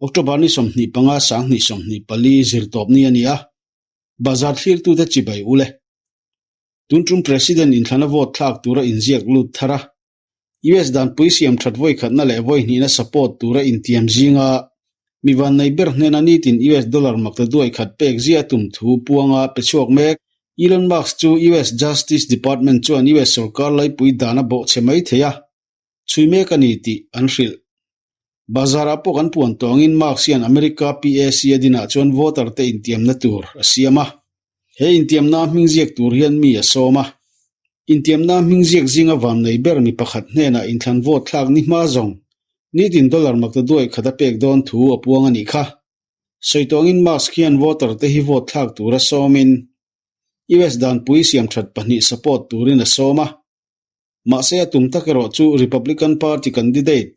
October ni 25 2024 zirtawpni a ni a, bazar thlirtute chibai ule. Tun tum President inthlana vote thlak tura inziak lut thar a, US danpui siam that vawi khatna leh vawi hnihna support tura intiam zinga mi vannei ber hnena nitin US dollar makta duai khat pek zia tum thu puanga pe chhuak mek. Elon Musk chu US Justice Department chuan US sorkar laipui dan a bawhchhe mai thei a, chhui mek a ni tih an hrilh. Bazar-ah pawh kan puan tawngin Musk hian America PAC a dinah chuan voter te intiamna tur a siam a. He intiamna hming ziak tur hian mi a sawm a. Intiamna hming ziak zinga vannei ber mi pakhat hnenah inthlan vote thlak ni hma zawng nitin dollar makta duai khat a pek dawn thu a puang a nih kha. Sawi tawngin Musk hian voter te hi vote thlak tura sawmin US danpui siamthat pahnih support turin a sawm a. Mahse a tum tak erawh chu Republican Party candidate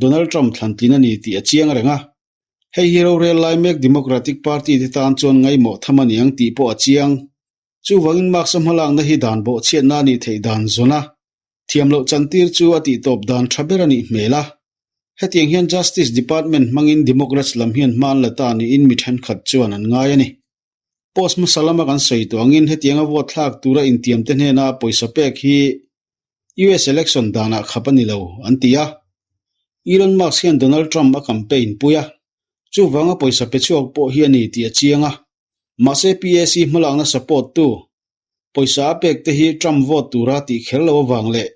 Donald Trump thlantlin a ni tih a chiang reng a. Hei hi rorel lai mek Democratic Party te tan chuan ngaihmawh tham a niang tih pawh a chiang. Chuvangin Musk-a hmalakna hi dan bawhchhiatna a nih theih dan zawn a, thiam loh chantir chu a tihtawp dan tha ber a nih hmel a. Hetiang hian Justice Department hmangin Democrats lam hian hma an la ta niin mi thenkhat chuan an ngai a ni. Post hmasa lama kan sawi tawh angin hetianga vote thlak tura intiamte hnena pawisa pek hi US election danah khap a ni lo, an ti a. Elon Musk hian Donald Trump a campaign pui a, chuvanga pawisa pe chhuak pawh hi a ni tih a chiang a. Mahse PAC hmalakna support tu pawisa a pek te hi Trump vote tura tih kher lo avang leh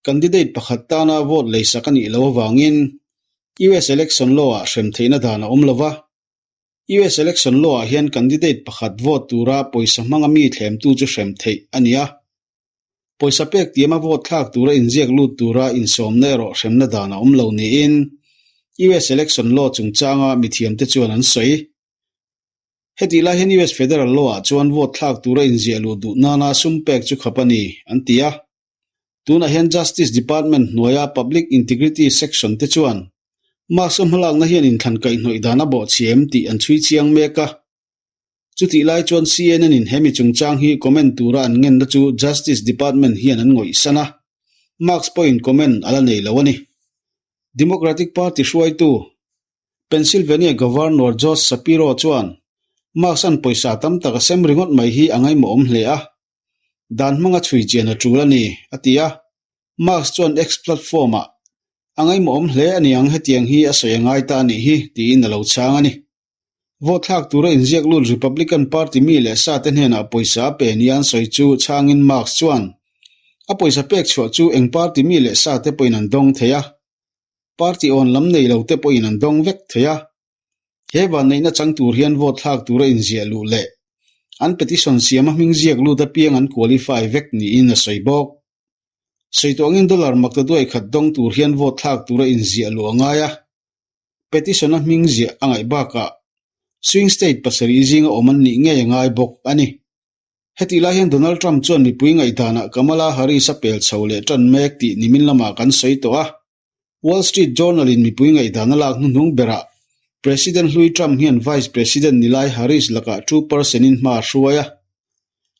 candidate pakhat tana vote leisak a nih loh avangin US election law ah hrem theihna dan a awm lo va. US election law ah hian candidate pakhat vote tura pawisa hmanga mi thlemtu chu hrem theih a ni a. Pawisa pek tiama vote thlak tura inziak lut tura insawmna erawh hremna dan a awm lo niin US election law chungchanga mithiamte chuan an sawi. Hetih lai hian US federal law ah chuan vote thlak tura inziah luh duh nana sum pek chu khap a ni, an ti a. Tunah hian Justice Department hnuaia Public Integrity Section te chuan Musk-a hmalakna hian inthlan kaihhnawih dan a bawhchhiam tih an chhui chiang mek a. Chutih lai chuan CNN-in hemi chungchang hi comment tura an ngenna chu Justice Department hian an ngawihsan a, Musk pawhin comment a la nei lo a ni. Democratic Party hruaitu Pennsylvania Governor Josh Shapiro chuan Musk-a'n pawisa tam tak a sem ringawt mai hi a ngaihmawhawm hle a, dan hmanga chhui chian a tul a ni, a ti a. Musk chuan X platform-ah, A ngaihmawhawm hle a niang hetiang hi a sawi a ngai ta a nih hi, tiin a lo chhang a ni. Vote thlak tura inziak lut Republican Party mi leh sate hnenah pawisa a pe nia an sawi chu chhangin Musk chuan, A pawisa pek chhuah chu eng party mi leh sate pawhin an dawng thei a, party awn lam nei lo te pawhin an dawng vek thei a. He vanneihna chang tur hian vote thlak tura inziah luh leh an petition siama hming ziak lut apiang an qualify vek niin a sawi bawk. Sawi tawh angin dollar makta duai khat dawng tur hian vote thlak tura inziah luh a ngai a. Petition-a hming ziah a ngaih bakah swing state pasarih zinga awm an nih ngei a ngai bawk a ni. Hetih lai hian Donald Trump chuan mipui ngaihdanah Kamala Harris a pel chho leh tan mek tih nimin lamah kan sawi tawh a. Wall Street Journal-in mipui ngaihdan a lak hnuhnung berah President hlui Trump hian Vice President nilai Harris lakah 2 percent-in hma a hruai a.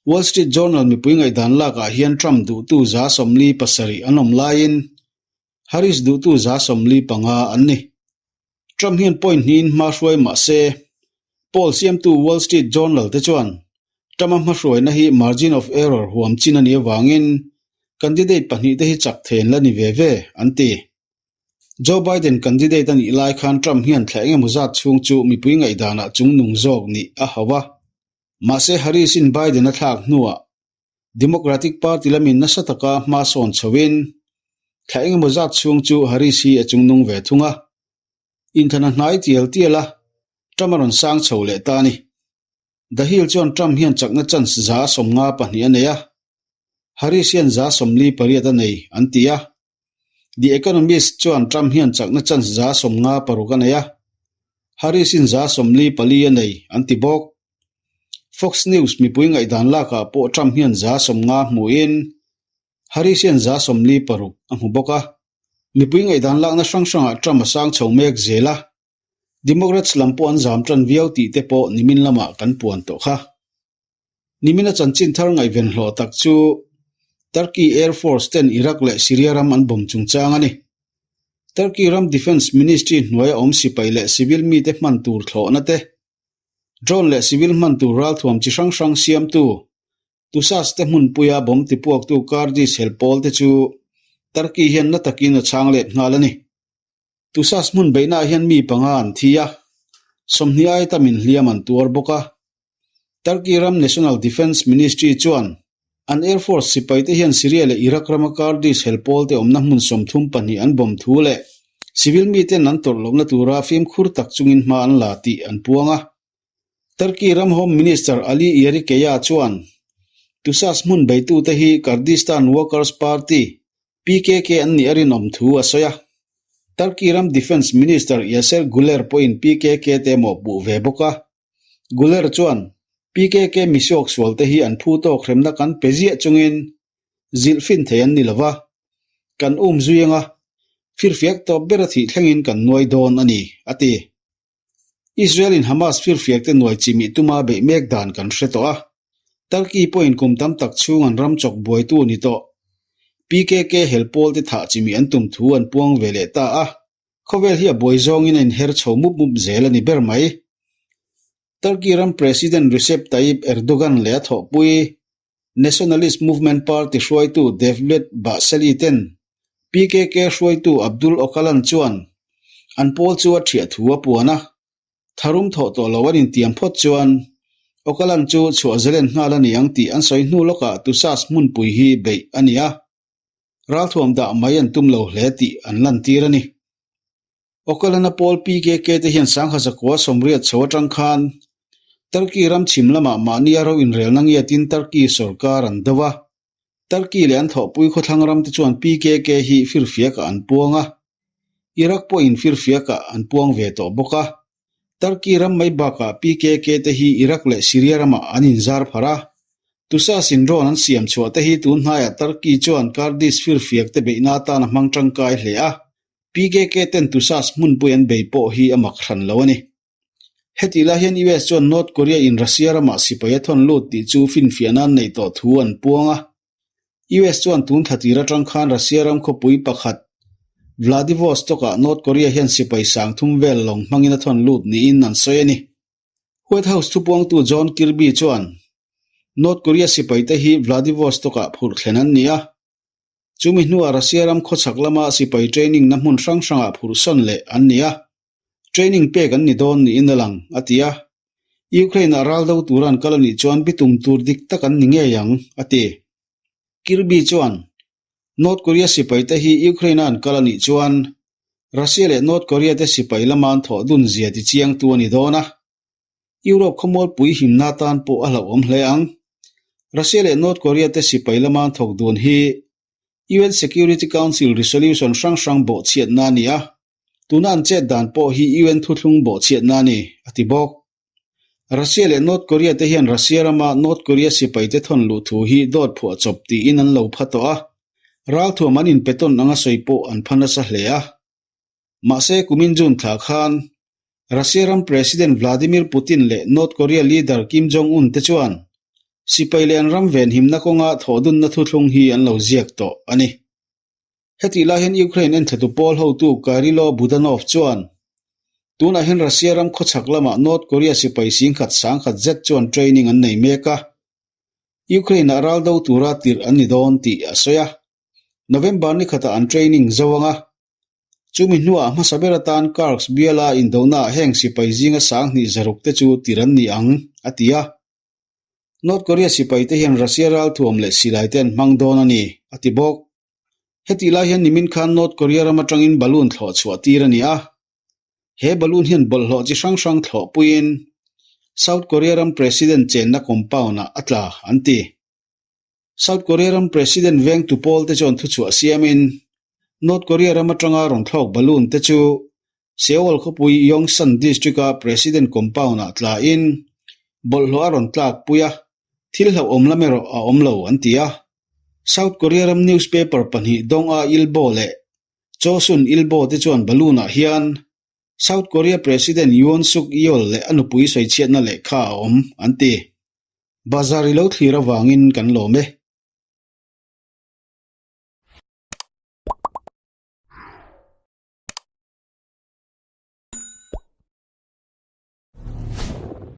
Wall Street Journal mipui ngaihdan lakah hian Trump duhtu 47 an awm laiin Harris duhtu 45 an ni. Trump hian point hnihin hma hruai mah se, poll siamtu Wall Street Journal te chuan Trump-a hmahruaina hi margin of error huam chin a nih avangin candidate pahnih te hi chak then la ni ve ve, an ti. Joe Biden candidate a nih lai khan Trump hian thla engemaw zat chhung chu mipui ngaihdanah chungnung zawk nih a hauh a. Mahse Harris-in Biden a thlak hnuah Democratic Party lamin nasa taka hma sawn chhoin thla engemaw zat chhung chu Harris hi a chungnung ve thung a. Inthlan a hnai tial tial a, Trump a rawn sang chho leh ta a ni. The Hill chuan Trump hian chakna chance 52 a nei a, Harris hian 48 a nei, an ti a. The Economist chuan Trump hian chakna chance 56 a nei a, Harris-in 44 a nei, an ti bawk. Fox News mipui ngaihdan lakah pawh Trump hian 50 hmuin Harris hian 46 a hmu bawk a. Mipui ngaihdan lakna hrang hrangah Trump a sang chho mek zel a, Democrats lam pawh an zam tan viau tih te pawh nimin lamah kan puan tawh kha. Nimina chanchin thar ngaihven hlawh tak chu Turkey Air Force ten Iraq leh Syria ram an bomb chungchang a ni. Turkey ram Defence Ministry hnuaia awm sipai leh civil mite hman tur thlawhna te, drone leh civil hman tur ralthuam chi hrang hrang siamtu Tusas te hmunpuia bomb tipuaktu Kurdish hel pawl te chu Turkey hian na takin a chhang let nghal a ni. Tusas hmun beihnaah hian mi panga an thi a, 20 ai tamin hliam an tuar bawk a. Turkey ram National Defence Ministry chuan an Air Force sipaite hian Syria leh Iraq rama Kurdish hel pawlte awmna hmun 32 an bomb thu leh civil miten an tawrh lohna tura fimkhur tak chungin hma an la tih an puang a. Turkey ram Home Minister Ali Yerlikaya chuan Tusas hmun beitute hi Kurdistan Workers Party, PKK, an nih a rinawm thu a sawi a. Turkey ram Defence Minister Yaser Guler pawhin PKK te mawhpuh ve bawk a. Guler chuan, PKK misuak sualte hi an phu tawk hremna kan pe ziah chungin zilh fin thei an ni lo va, kan um zui anga firfiak tawp bera thih thlengin kan nuai dawn a ni, a ti. Israel-in Hamas firfiakte nuai chimih tuma beih mek dan kan hre tawh a, Turkey pawhin kum tam tak chhung an ram chawk buaitu ni tawh. PKK hel pawlte thah chimih an tum thu an puang ve leh ta a, khawvel hi a buai zawngin a inher chho mup mup zel a ni ber mai. Turkey ram President Recep Tayyip Erdogan leh a thawhpui Nationalist Movement Party hruaitu Devlet Bahçeli ten PKK hruaitu Abdul Öcalan chuan an pawl chu a ṭhiah thu a puan a, tharum thawh tawh lo an intiam phawt chuan Öcalan chu chhuah zelen nghal a ni ang tih an sawi hnu lawkah Tusas hmunpui hi beih a ni a, ralthuam dah mai an tum lo hle tih an lantir a ni. Okalana pawl PKK te hian sangha zakua 80 chho atang khan Turkey ram chhim lamah mahnia ro inrelna ngiatin Turkey sorkar an do a. Turkey leh an thawhpui khawthlang ram te chuan PKK hi firfiakah an puang a, Iraq pawhin firfiakah an puang ve tawh bawk a. Turkey ram mai bakah PKK te hi Iraq leh Syria ramah an inzar pharh a. Tusa syndrome an siam chhuah te hi tun hnaiah Turkey chuan Kurdish firfiak te beihna atan a hmang tangkai hle a. PKK ten Tusas hmunpui an bei pawh hi a mak hran lo a ni. Hetih lai hian US chuan North Korea in Russia ramah sipai a thawn lut tih chu finfiahna an neih tawh thu an puang a. US chuan tun thla tir atang khan Russia ram khawpui pakhat Vladivostok-ah North Korea hian sipai 3000 vel lawng hmangin a thawn lut niin an sawi a ni. White House thupuangtu John Kirby chuan North Korea sipaite hi Vladivostok-ah phurh thlen an ni a. Chumi hnuah Russia ram khawchhak lama sipai training na hmun hrang hrangah phurh sawn leh an ni a, training pek an ni dawn niin a lang, a ti a. Ukraine-ah ral do tura an kal a nih chuan bitum tur dik tak an ni ngei ang, a ti. Kirby chuan, North Korea sipaite hi Ukraine-a an kal a nih chuan Russia leh North Korea te sipai lama an thawh dun zia tichiangtu a ni dawn a. Europe khawmualpui himna tan pawh a hlauhawm hle ang. Russia leh North Korea te sipai lama an thawk dun hi UN Security Council resolution hrang hrang bawhchhiatna a ni a, tuna an chet dan pawh hi UN thuthlung bawhchhiatna a ni, a ti bawk. Russia leh North Korea te hian Russia rama North Korea sipai te thawn luh thu hi dawt phuah chawp tiin an lo pha tawh a, ralthuam an inpe tawn anga sawi pawh an pha nasa hle a. Mahse, kumin June thla khan Russia ram President Vladimir Putin leh North Korea leader Kim Jong-un te chuan sipai leh an ram venhimna kawnga thawhdunna thuthlung hi an lo ziak tawh a ni. Hetih lai hian Ukraine enthlatu pawl hotu Kyrylo Budanov chuan tunah hian Russia ram khawchhak lamah North Korea sipai 10,000 10,000 zet chuan training an nei mek a, Ukraine-ah ral do tura tirh an ni dawn tih a sawi a. November ni khatah an training zo ang a, chumi hnuah hmasa ber atan Kursk biala indonaah heng sipai zinga 2600 te chu tir an ni ang, a ti a. North Korea sipaite hian Russia ralthuam leh silai te an hmang dawn a ni, a ti bawk. Hetih lai hian nimin khan North Korea ram atangin balloon thlawh chhuah tir a ni a. He balloon hian bawlhhlawh chi hrang hrang thlawh puiin South Korea ram President chenna compound-ah a tla, an ti. South Korea ram President vengtu pawl te chuan thuchhuah siamin North Korea ram atanga rawn thlawk balloon te chu Seoul khawpui Yongsan District-a President compound-ah tlain bawlhhlawh a rawn tlak pui a, thil hlauhawm lam erawh a awm lo an ti a. South Korea ram newspaper pahnih Dong-a Ilbo leh Chosun Ilbo te chuan balloon-ah hian South Korea President Yoon Suk Yeol leh a nupui sawichhiatna lehkha a awm an ti. Bazar i lo thlir avangin kan lawm e.